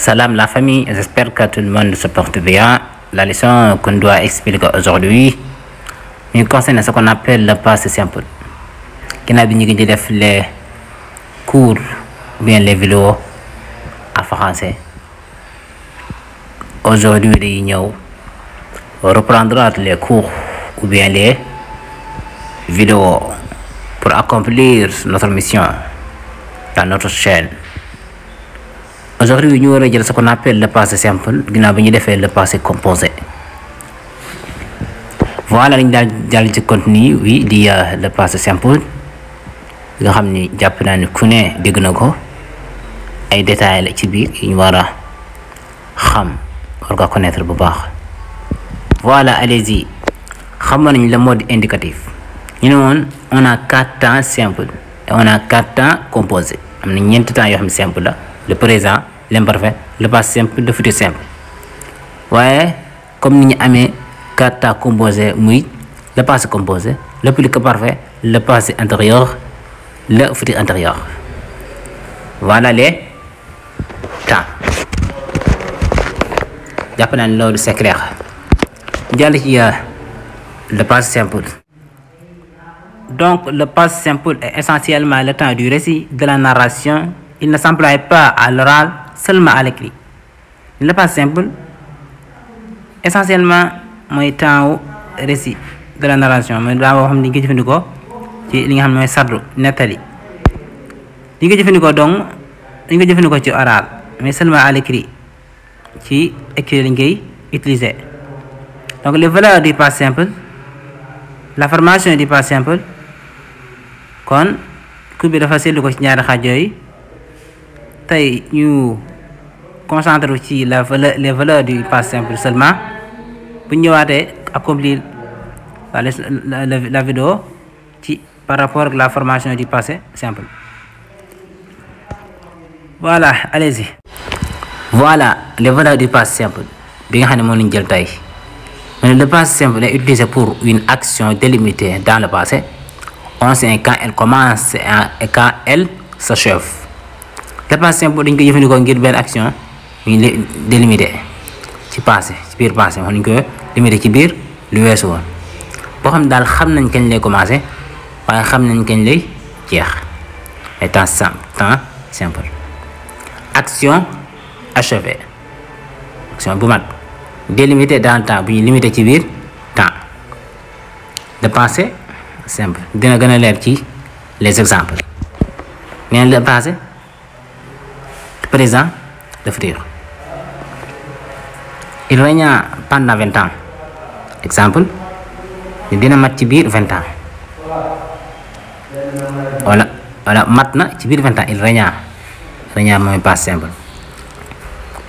Salam la famille, j'espère que tout le monde se porte bien. La leçon qu'on doit expliquer aujourd'hui concerne ce qu'on appelle le passé simple. Qui n'a bien les cours ou bien les vidéos en français. Aujourd'hui, on reprendra les cours ou bien les vidéos pour accomplir notre mission dans notre chaîne. Aujourd'hui, nous allons ce qu'on appelle le passé simple, nous allons le passé composé. Voilà le contenu, oui, le passé simple. Nous allons connaître des détails qui nous connaître. Voilà, allez-y. Le mode indicatif. On a 4 temps simples et on a 4 temps composés. On a temps simple, le présent, l'imparfait, le passé simple, le futur simple. Ouais, comme nous avons 4 temps composés, oui, le passé composé, le futur parfait, le passé antérieur, le futur antérieur. Voilà les temps. J'apprends l'ordre secret. Le passé simple. Donc, le passé simple est essentiellement le temps du récit de la narration. Il ne s'emploie pas à l'oral, seulement à l'écrit. Le passé simple, essentiellement, le temps du récit de la narration. Je vais vous dire oral, mais seulement à l'écrit. Qui écrit utilisé. Donc, les valeurs du passé simple, la formation du passé simple, kon cours bi dafa seetlu ko ci ñaari xaaj yooyu tey ñu concentré ci les valeurs du passé simple seulement bu ñëwaatee accomplir la vidéo ci par rapport à la formation du passé simple. Voilà, allez-y. Voilà les valeurs du passé simple bi nga xam ne moom lañu jël tey. Le passé simple est utilisé pour une action délimitée dans le passé. On sait quand elle commence et quand elle s'achève. Le passé simple dañ ko jëfandikoo ngir benn action ñu délimité ci passé ci biir passé wax nañ ko limité ci biir lu weesu woon boo xam ne daal xam nañ kañ lay commencé waaye xam nañ kañ lay jeex et temps simple. Action achevée. Action bu mat délimité dans le temps bu ñu limité ci biir temps. Le passé simple dina gën a leer ci les exemples. Mais le passé, le présent, le futur. Il régna pendant 20 ans. Exemple, dina mat ci biir 20 ans. Voilà mat na ci biir 20 ans. Il régna mooy passé simple.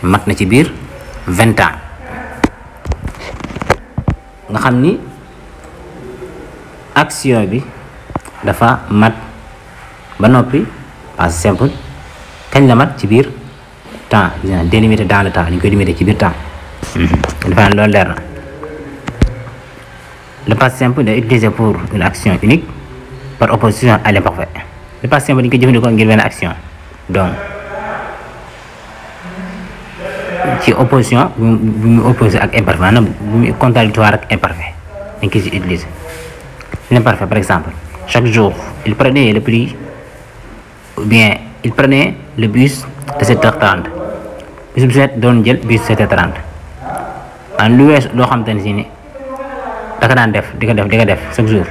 Mat na ci biir 20 ans. nga xam ni action bi dafa mat ba noppi passé simple kañ la mat ci biir temps délimité dans le temps ñu koy limité ci biir temps dafa loolu leer na. Le passé simple est utilisé pour une action unique par opposition à l'imparfait. Le passé simple dañu koy jëfandikoo ngir benn action donc ci opposition bu mu opposé ak imparfait maanaam bu mu contradictoire ak imparfait dañ koy utiliser. L'imparfait par exemple, chaque jour il prenait le prix ou bien il prenait le bus de 7h30 bis bu set doon jël bus 7h30 en lu wees loo xam te ne si ni da ka daan def di ko def chaque jour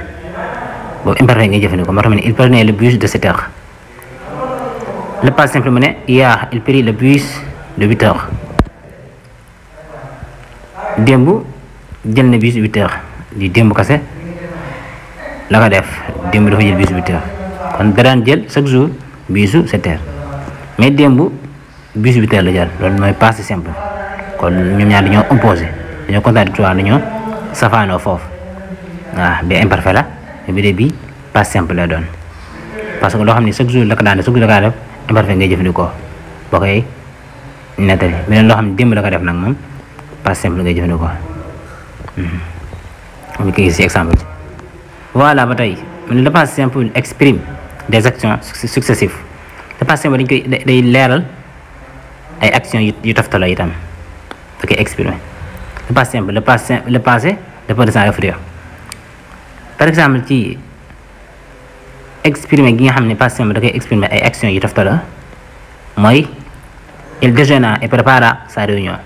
boobu imparfait ngay jëfandikoo moo tax il prenait le bus de 7h. Le passé simple mu ne hier il prit le bus de 8h. démb jël na bus 8h di démb kase la ko def démb dafa jël bus 8h kon da daan jël chaque jour bisu 7h mais démb bus 8h la jël loolu mooy passé simple kon ñoom ñaar dañoo opposé dañoo contradictoire dañoo safaanoo foofu waaw bi imparfait la bi de bi passé simple la doon parce que loo xam ne chaque jour la ko daan def imparfait ngay jëfandikoo boo koy nettali beneen loo xam ne démb la ko def nag moom passé simple ngay jëfandikoo ñu koy gis ci exemple. Voilà ba tey le passé simple exprime des actions successives. Le passé simple dañ koy day leeral ay action yu toftaloo itam da koy exprimer. Le passé simple, le passé, le présent, le futur. Par exemple ci exprimer gi nga xam ne passé simple da koy exprimer ay action yu toftaloo mooy il déjeuna et prépara sa réunion.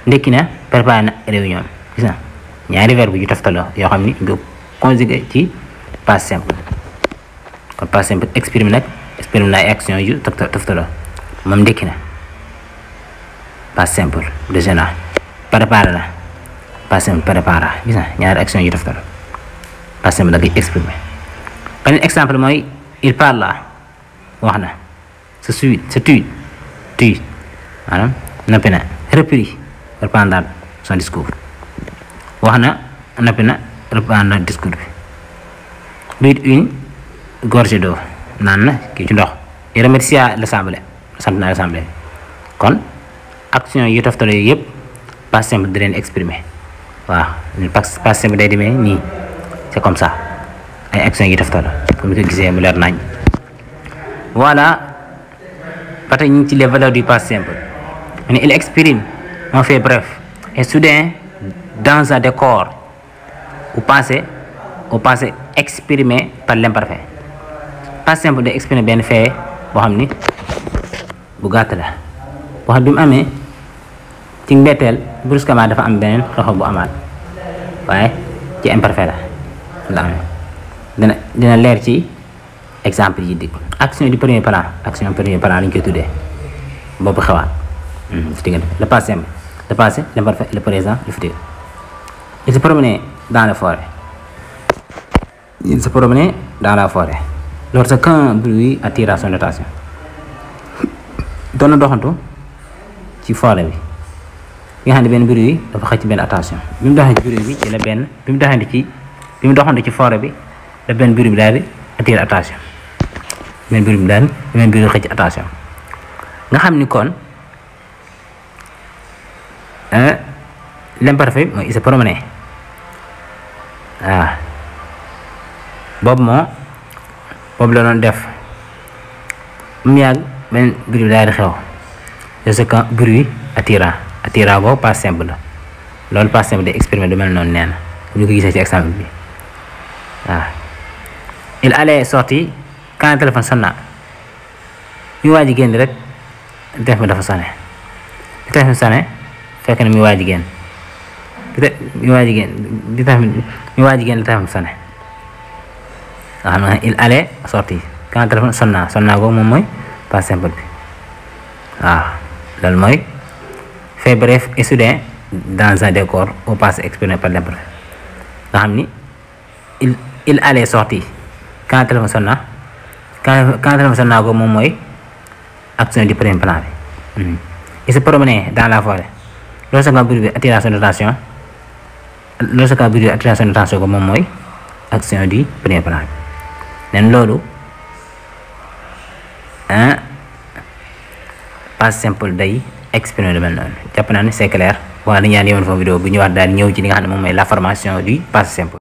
ndekki na préparé na réunion gis na ñaari verbe yu toftaloo yoo xam ni nga conjugué ci passé simple. kon passé simple exprimer na ay action yu toftaloo moom ndekki na passé simple déjeuna préparé na passé simple prépara gis na ñaari action yu toftaloo passé simple da koy exprimer. beneen exemple mooy il parla wax na se tue maanaam noppi na repris reprendre son discours wax na noppi na reprendre discours bi but une gorgée d'eau naan na kii ci ndox il remercia l'assemblée sant na l'assemblée kon action yu toftaloo yooyu yëpp passé simple di leen exprimer waaw passé simple day demee nii c'est comme ça ay action yu toftaloo comme ni ko gisee mu leer nañ. voilà ba tey ñu ngi ci les valeurs du passé simple il exprime un fait bref et soudain dans un décor au passé exprimé par l'imparfait. Passé simple day exprimer benn fait boo xam ni bu gàtt la boo xam bi mu amee ci mbetteel brusquement dafa am beneen xew-xew bu amaat waaye ci imparfait la amee dina leer ci exemple yi di action du premier plan lañ koy tuddee boobu xewaat ci diggante le passé simple, le passé, l'imparfait, le présent, le futur. Il se promenait dans la forêt. Lorsqu'un bruit attira son attention. doon na doxantu ci forêt bi nga xam ne benn bruit bi dafa xëcc benn attention bi mu doxee ci bruit bi ci la benn bi mu doxantu ci forêt bi la benn bruit bi daal di attirer attention benn bruit bi xëcc attention nga xam ni kon l'imparfait mooy il se promenait waaw boobu la doon def mu yàgg benn bruit bi daal di xew c'est que bruit attirant boobu passé simple la loolu passé simple day exprimer du mel noonu nee na ñu ko gisee ci exemple bi waaw il allait sortir quand le téléphone sonna ñu waaj a génn rek téléphone dafa sonné téléphone sonné fekk na mi waaj a génn la téléphone sonné nga xam ne il allait sortir quand le téléphone sonna boobu moom mooy passé simple bi waaw loolu mooy fait bref et soudain dans un décor au passé exprimé par l'imparfait nga xam ni il allait sortir quand le téléphone sonna boobu moom mooy action du premier plan bi il se promenait dans la forêt lorsqu'un bruit attira son attention ko moom mooy action du premier plan bi nen loolu passé simple day exprimer lu mel noonu jàpp naa ne c'est clair. waaw dañu ñaan yemoon foofu vidéo bu ñëwaat daal ñëw ci li nga xam ne moom mooy la formation du passé simple.